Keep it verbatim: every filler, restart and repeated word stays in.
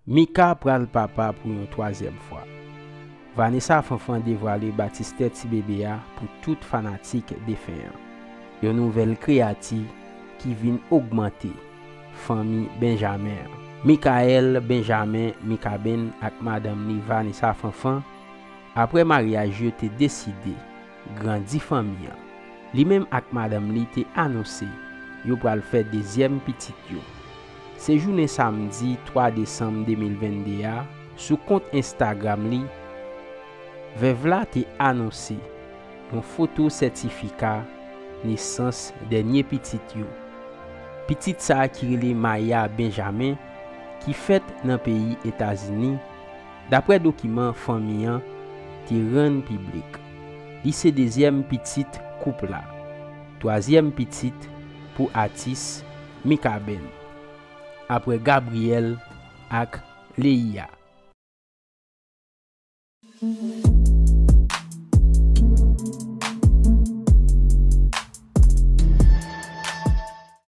Mika pral papa pou yon twazyèm fwa. Vanessa Fanfan devwale batistè ti bebe a pou tout fanatik defen an. Yon nouvèl kreyati ki vin ogmante fanmi Benjamen an. Michael Benjamin Mikaben ak madanm li Vanessa Fanfan, apre maryaj yo, te deside grandi fanmi an. Li menm ak madanm li te anonse yo pral fè dezyèm pitit yo. Se jounen samdi twa desanm de mil venn de a, sou kont Instagram li, vèv la te anonse yon foto sètifika nesans dènye pitit yo. Pitit sa a ki rele Maya Benjamin, ki fèt nan peyi Etazini, dapre dokiman fanmi an te rann piblik. Li se dezyèm pitit koup la, twazyèm pitit pou atis Mikaben, apre Gabriel ak Leia.